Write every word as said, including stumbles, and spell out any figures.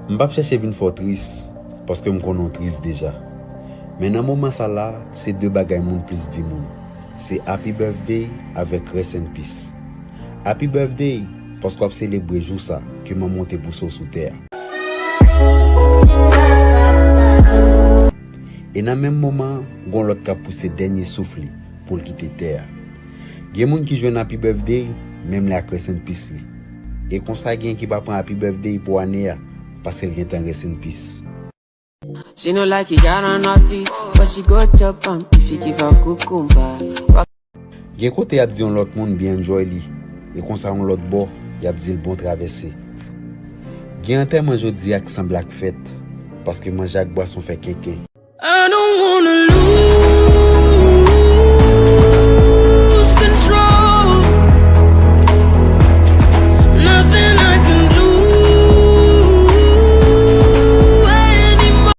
M p ap chèche vin fè w tris, paske m konnen w tris deja. Men nan moman sa la, se de bagay moun plis di moun. Se happy birthday avèk rest in peace. Happy birthday, paske w ap selebre jou sa ke manman w te pouse w sou tè a. E nan menm moman, gon lòt k ap pouse dènye souf li pou l kite tè a. Gen moun ki jwenn happy birthday, menm lè ak rest in peace li. E konsa gen ki pa pran happy birthday pou ane a, paske l gentan rest in peace. She know like he got on naughty, but she go chop am if he give her cucumber. Gen kote y ap di yon lòt moun byen enjoy li, e konsa yon lòt bò, y ap di l bon travèse. Gen antèman jodi a k sanble ak fèt, paske manje ak bwason fè kenken. I don't wanna